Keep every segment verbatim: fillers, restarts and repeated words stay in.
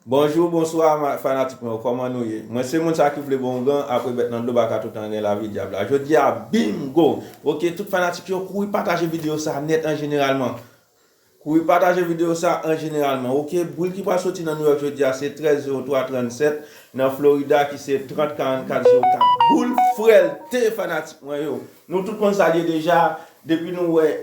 Bonjou, bonswa, ma- fanatik mwen yo, kòman nou ye? Mwen se moun sa ki vle bon ougan, apre bèt nan dlo baka toutan gen lavi dyab la. Jodi a, bingo! Oke, tout fanatik yo, kouri pataje videyo sa nèt an jeneralman. Kouri pataje videyo sa an jeneralman. Oke, boul ki pral soti nan New York jodi a, se trèz zewo twa trannsèt, nan Florida ki se trant karannkat zewo kat. Boul frèlte, fanatik mwen yo. Nou tout konn sa l ye deja, depi nou wè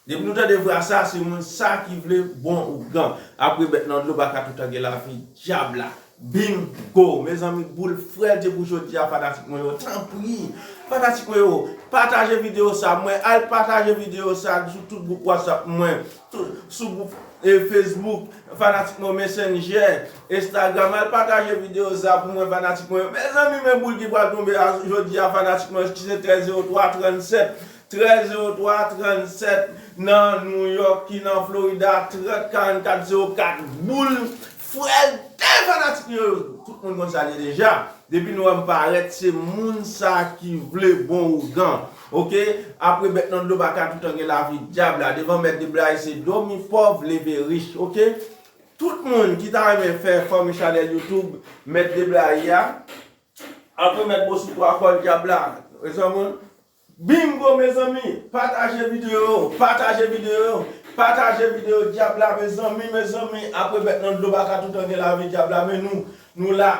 Depi nou tande vwa sa, se moun sa ki vle bon ougan. Apre bèt nan dlo baka toutan gen lavi dyab la. Bingo! Mezanmi, boul frèlte pou jodi a, fanatik mwen yo. Tanpri, fanatik mwen yo, pataje videyo sa. Mwen, al pataje videyo sa sou tout gwoup WhatsApp mwen, tout, sou gwoup eh, Facebook, fanatik mwen, Messenger, Instagram. Al pataje videyo sa pou mwen, fanatik mwen yo. Mezanmi, men boul ki pral tonbe a, jodi a, fanatik mwen, ki se trèz zewo twa trannsèt. Trèz zewo twa trannsèt nan New York, ki nan Florida, trant karannkat zewo kat. Boul frèlte, fanatik yo. Tout moun konn sa l ye deja. Depi nou wè m parèt, se moun sa ki vle bon ougan. Oke? Apre bèt nan dlo baka toutan gen lavi dyab la. Devan mèt de blayi se domi pòv leve rich. Oke? Tout moun ki ta renmen fè fanmi chanèl YouTube mèt de blayi a. Apre mèt bo sou twa kòl dyab la. Mezanmi, bingo, mezanmi. Pataje videyo, pataje videyo, pataje videyo dyab la, mezanmi, mezanmi. Apre bèt nan dlo baka toutan gen lavi dyab la, men nou, nou la.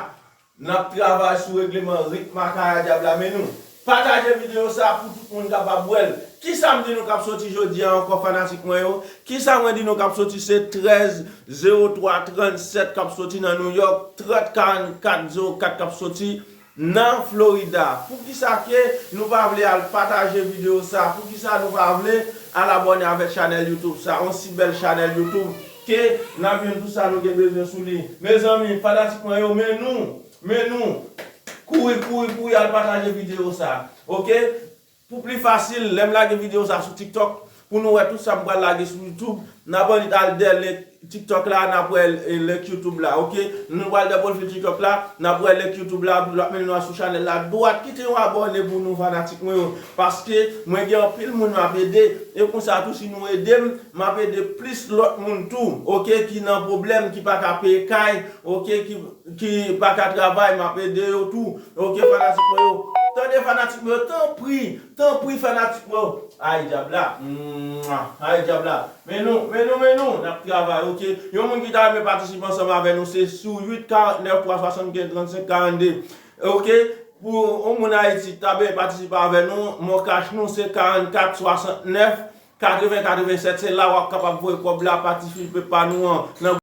N ap travay sou regleman rit makaya dyab la, men nou. Pataje videyo sa pou tout moun kapab wè l. Kisa m di nou k ap soti jodi a ankò, fanatik mwen yo? Kisa mwen di nou k ap soti? Se trèz zewo twa trannsèt k ap soti nan New York, trant karannkat zewo kat k ap soti nan Florida. Poukisa ke nou pa vle al pataje videyo sa? Poukisa nou pa vle al abòne avèk chanèl YouTube sa? On si bèl chanèl YouTube ke n ap jwenn tout sa nou gen bezwen sou li. Mezanmi, fanatik mwen yo, men nou, men nou, kouri, kouri, kouri al pataje videyo sa. Oke? Pou pli fasil, lè m lage videyo sa sou TikTok, pou nou wè tout sa m pral lage sou YouTube, n ap annik al dèyè link TikTok la, n ap wè, eh, link YouTube la, oke? Nou pral dèyè pwofil TikTok la, n ap wè link YouTube la, l ap mennen nou sou chanèl la dwat. Kite yon abòne pou nou, fanatik mwen yo, paske mwen gen anpil moun m ap ede, e konsa tou, si nou ede m, m ap ede plis lòt moun tou, oke, ki nan pwoblèm, ki pa ka peye kay, oke, ki, ki pa ka travay, m ap ede yo tou, oke, fanatik mwen yo. Tande, fanatik mwen yo, tanpri, tanpri, fanatik mwen yo. Ay, dyab la. Mwah. Ay, dyab la. Men nou, men nou, men nou, n ap travay, oke? Yon moun ki ta renmen patisipe ansanm avè nou, se sou uit karant nèf twa swasannkenz trannsenk karannde. Oke? Pou yon moun Ayiti ki ta benyen patisipe avè nou, Moncash nou se karannkat swasantnèf katreven katrevensèt. Se la w ap kapab voye kòb la, patisipe pa nou an, nan